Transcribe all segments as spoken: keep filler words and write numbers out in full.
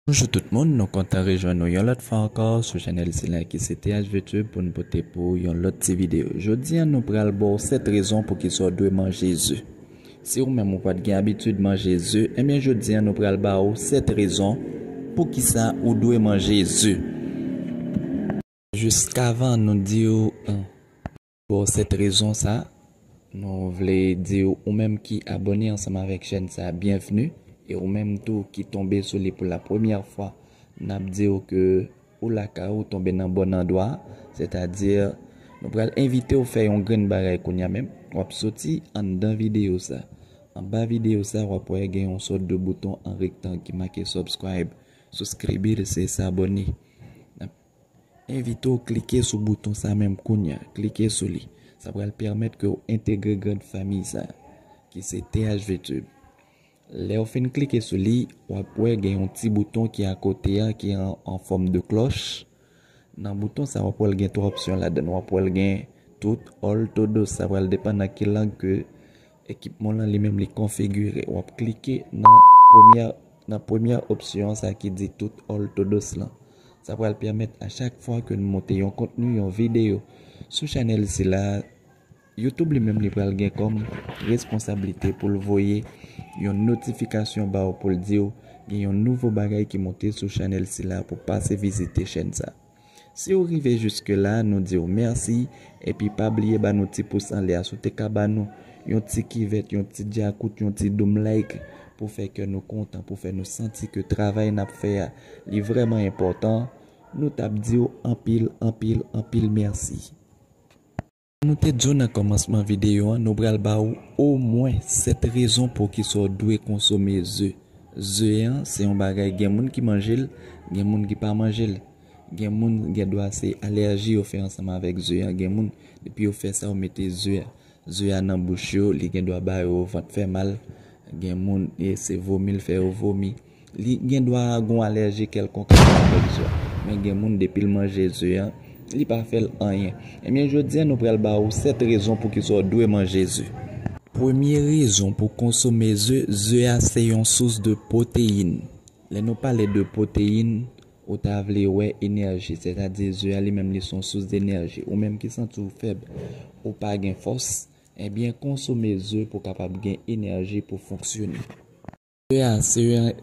Bonjou tout moun, nou kontan rejwenn nou yon lòt fwa ankò sou chanèl sila ki se T H V Tube pou n pote pou yon lòt ti videyo. Jodi a nou pral ba w sèt rezon poukisa w dwe manje ze. Si ou menm ou pa t gen abitid manje ze, ebyen jodi a nou pral ba w sèt rezon poukisa ou dwe manje ze. Jiskavan nou di w, eh, pou sèt rezon sa, nou vle di w, ou menm ki abòne ansanm avèk chèn sa, byenvni. E ou menm tou ki tonbe sou li pou la premyè fwa, n ap di w ke ou lakay ou tonbe nan bòn andwa, sètadi nou pral envite w fè yon grenn bagay kounye a menm. W ap soti anndan videyo sa. Anba videyo sa, w ap wè gen yon sòt de bouton an rektang ki make subscribe. Souskribir se s'abonner. N ap envite w klike sou bouton sa menm kounye a. Klike sou li. Sa pral pèmèt ke w entegre grann fanmi sa, ki se T H V Tube. Lè w fin klike sou li, w ap wè gen yon ti bouton ki akote a, ki an, an fòm de klòch. Nan bouton sa, w ap wè l gen twa opsyon ladan l. W ap wè l gen tout, all, todos. Sa pral depann nan ki lang ke ekipman lan li menm li konfigire. W ap klike nan premyè, nan premyè opsyon sa ki di tout, all, todos lan. Sa pral pèmèt a chak fwa ke n monte yon kontni, yon videyo sou chanèl sila, YouTube li menm li pral gen kòm responsablite pou l voye yon notifikasyon ba w pou l di w gen yon nouvo bagay ki monte sou chanèl sila pou pase vizite chèn sa. Si w rive jiske la, nou di w mèsi, epi pa bliye ba nou ti pous anlè a. Si w te ka ba nou yon ti kivèt, yon ti djakout, yon ti doum like pou fè kè nou kontan, pou fè nou santi ke travay n ap fè a, li vrèman enpòtan, nou t ap di w anpil, anpil, anpil mèsi. Nou te di w nan kòmansman videyo a, nou pral ba w omwen sèt rezon poukisa w dwe konsome ze. Ze a, se yon bagay, gen moun ki manje l, gen moun ki pa manje l. Gen moun gen dwa se alèji yo fè ansanm avèk ze a. Gen moun, depi yo fè sa, yo mete ze a, ze a nan bouch yo, li gen dwa ba yo vant fè mal. Gen moun, e se vomi l fè yo vomi. Li gen dwa gon alèji kèlkonk ansanm avèk ze a. Men gen moun, depi l manje ze a, li pa fè l anyen. Ebyen, jodi a, nou pral ba w sèt rezon poukisa w dwe manje ze. Premye rezon pou konsome ze, ze a se yon sous de pwoteyin. Lè nou pale de pwoteyin, ou ta vle wè enèji, sètadi ze a li menm li se yon sous denèji. Ou menm ki santi w fèb, ou pa gen fòs, ebyen konsome ze pou w kapab gen enèji pou fonksyone. Ze a se yon,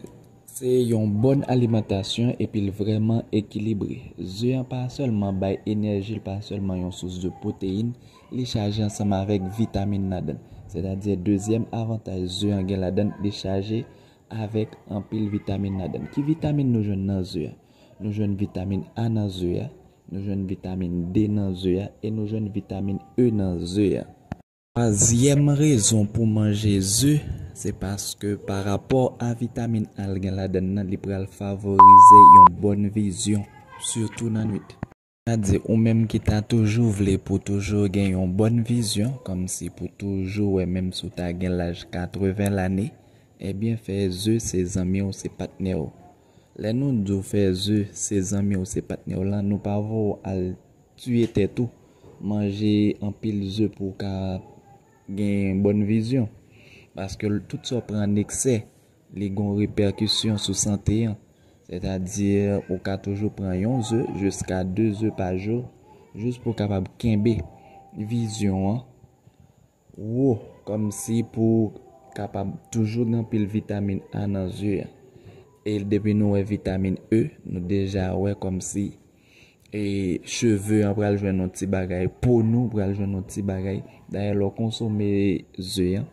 se yon bòn alimantasyon epi l vrèman ekilibre. Ze a pa sèlman bay enèji, l pa sèlman yon sous de pwoteyin, li chaje ansanm avèk vitamin ladan l. Sètadi dezyèm avantaj ze a gen ladan l, li chaje avèk anpil vitamin ladan l. Ki vitamin nou jwenn nan ze a? Nou jwenn vitamin A nan ze a, nou jwenn vitamin D nan ze a, e nou jwenn vitamin E nan ze a. Twazyèm rezon pou manje ze, se paske pa rapò a vitamin A l gen ladan l nan, li pral favorize yon bòn vizyon, sitou nan nwit. Sètadi ou menm ki ta toujou vle pou toujou gen yon bòn vizyon, kòmsi pou toujou wè menm si w ta gen laj katreven lane, ebyen fè ze se zanmi w, se patnè w. Lè nou di w fè ze se zanmi w, se patnè w lan, nou pa voye w al tiye tèt ou, manje anpil ze pou w ka gen bòn vizyon. Paske tout sa w pran an eksè, li gon repèkisyon sou sante an. Sètadi, ou ka toujou pran yon ze jiska de ze pa jou, jis pou w kapab kenbe vizyon an wo, kòmsi pou w kapab toujou gen anpil vitamin A nan ze a. E depi nou wè vitamin E, nou deja wè kòmsi e cheve an pral jwenn yon ti bagay, po nou pral jwenn yon ti bagay. Dayè, lè w konsome ze an,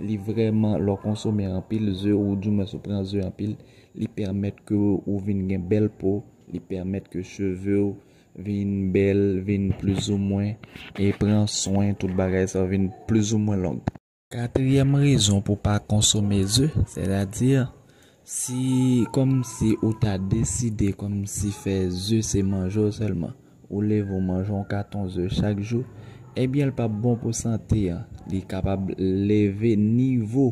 li vrèman, lè w konsome anpil ze, oudimwens ou pran ze anpil, li pèmèt ke ou vin gen bèl po, li pèmèt ke cheve w vin bèl, vin plizoumwen, e pran swen tout bagay sa yo vin plizoumwen long. Katriyèm rezon pou pa konsome ze, sètadi, si kòmsi ou ta deside kòmsi fè ze se manje w sèlman, ou leve ou manje yon katon ze chak jou, ebyen l p ap bon pou sante an. Li kapab leve nivo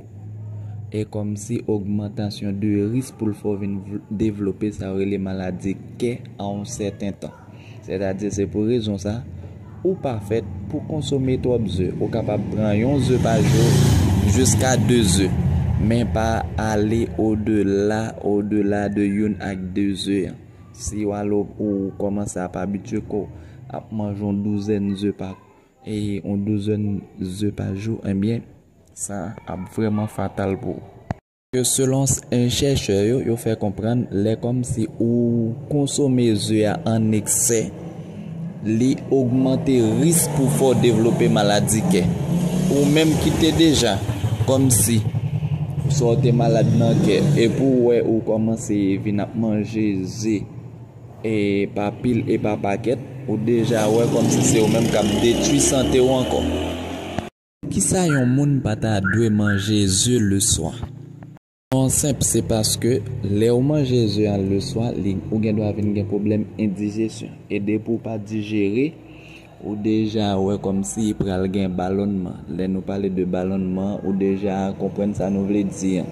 e kòmsi ogmantasyon de risk pou l fè w vin vl-, devlope sa yo rele maladi kè a yon sèten tan. Sètadi, se pou rezon sa, ou pa fèt pou konsome twòp ze. Ou kapab pran yon ze pa jou, jiska de ze. Men pa ale odela, odela de youn ak de ze an. Si w ale ou, ou kòmanse ap abitye kò w ap manje yon douzèn ze pa, e yon douzèn ze pa jou, ebyen, sa ap vrèman fatal pou ou. Ke selon s-, e, chèchè yo, yo fè konprann lè kòmsi ou konsome ze a an eksè, li ogmante risk pou fè w devlope maladi kè. Ou menm ki te deja kòmsi swa w te malad nan kè, epi w wè ou kòmanse vin ap manje ze e pa pil e pa pakèt, ou deja wè kòmsi se ou menm k ap detwi sante w ankò. Poukisa yon moun pa ta dwe manje ze leswa? Rezon senp, se paske lè w manje ze a leswa, li, ou gen dwa vin gen pwoblèm endijesyon. E depi w pa dijere, ou deja wè kòmsi pral gen balònman. Lè nou pale de balònman, ou deja konprann sa nou vle di an.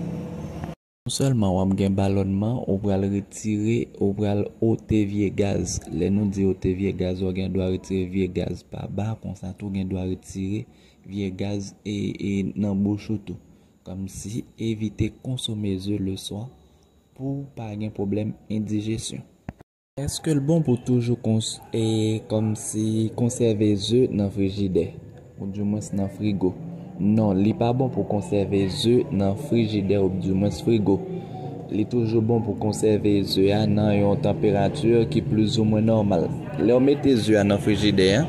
Non sèlman w ap gen balònman, ou pral retire, ou pral ote vye gaz. Lè nou di ote vye gaz, ou gen dwa retire vye gaz pa ba, konsa tou gen dwa retire vye gaz e, e nan bouch ou tou. Kòmsi evite konsome ze leswa pou w pa gen pwoblèm endijesyon. Èske l bon pou toujou kons-, e, kòmsi konsève ze nan frijidè, oudimwens nan frigo? Non, li pa bon pou konsève ze nan frijidè, oudimwens frigo. Li toujou bon pou konsève ze a nan yon tanperati ki plizoumwen nòmal. Lè w mete ze a nan frijidè a,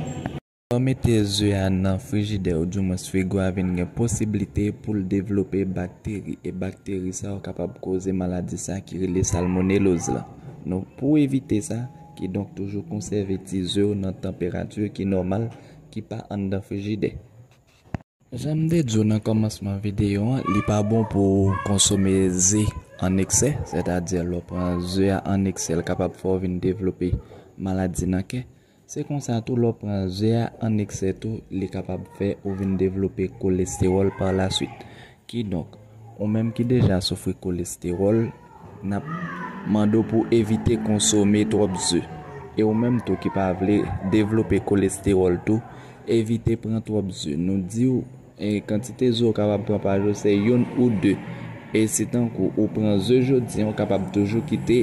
Lè w mete ze a nan frijidè oudimwens frigo a, vin gen posiblite pou l devlope bakteri, e bakteri sa yo kapab koze maladi sa ki rele salmoneloz la. Donk, pou evite sa, kidonk toujou konsève ti ze w nan tanperati ki nòmal, ki pa anndan frijidè. Jan m te di w nan kòmansman videyo an, li pa bon pou w konsome ze an eksè, sètadi lè w pran ze a an eksè, l kapab fè w vin devlope maladi nan kè. Se konsa tou, lè w pran ze a an eksè tou, li kapab fè ou vin devlope kolestewòl pa laswit. Kidonk, ou menm ki deja soufri kolestewòl, n ap mande w pou w evite konsome twòp ze. E ou menm tou ki pa vle devlope kolestewòl tou, evite pran twòp ze. Nou di w, e kantite ze w kapab pran pa jou, se youn ou de. E si tankou ou pran ze jodi an, ou kapab toujou kite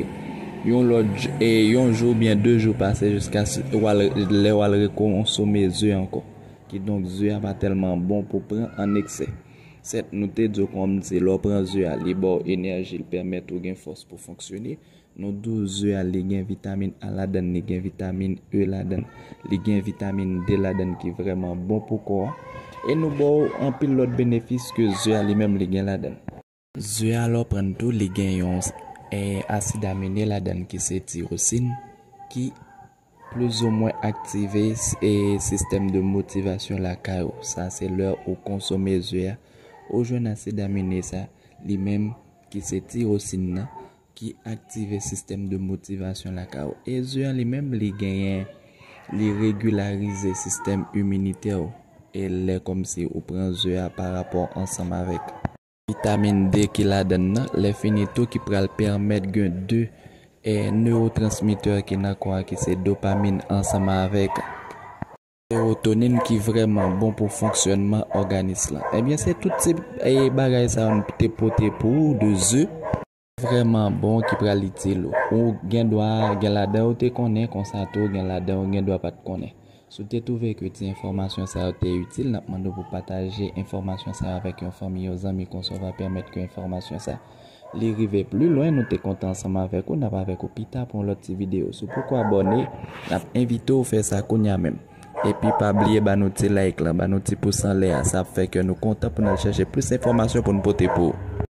yon lòt j-, e yon jou oubyen de jou pase jiska s-, w al, lè w al rekonsome ze ankò. Kidonk, ze a pa tèlman bon pou pran an eksè. Sèt, nou te di w kòmsi lè w pran ze a, li ba w enèji, li pèmèt ou gen fòs pou fonksyone. Nou di w ze a, li gen vitamin A ladann, li gen vitamin E ladann, li gen vitamin D ladann ki vrèman bon pou kò a. E nou ba w anpil lòt benefis ke ze a li menm li gen ladann. Ze a lè w pran l tou, li gen yon, e, asid amine ladann ki se tirosin, ki plizoumwen aktive s-, e, sistèm de motivasyon lakay ou. Sa se lè ou konsome ze a, ou jwenn asid amine sa, li menm ki se tirosin nan, ki aktive sistèm de motivasyon lakay ou. E ze a li menm, li genyen, li regilarize sistèm iminitè ou. E lè kòmsi ou pran ze a pa rapò ansanm avèk vitamin D ki ladann nan, lè fini tou ki pral pèmèt gen de, e, newotransmitè ki nan kò a ki se dopamin ansanm avèk sewotonin ki vrèman bon pou fonksyònman òganis lan. Ebyen, se tout se, e, bagay sa yo m te pote pou ou de ze vrèman bon ki pral itil ou. Ou gen dwa gen ladan ou te konnen, konsa tou gen ladan ou gen dwa pa t konnen. Si w te twouve ke ti enfòmasyon sa yo te itil, n ap mande w pou pataje enfòmasyon sa yo avèk yon fanmi, yon zanmi, konsa w va pèmèt ke enfòmasyon sa li rive pli lwen. Nou te kontan ansanm avèk ou, n ap avèk ou pita pou yon lòt ti videyo. Si w poko abòne, n ap envite w fè sa kounye a menm. Epi pa bliye ba nou ti like lan, ba nou ti pous anlè a, sa ap fè ke nou kontan pou n al chèche plis enfòmasyon pou n pote pou ou.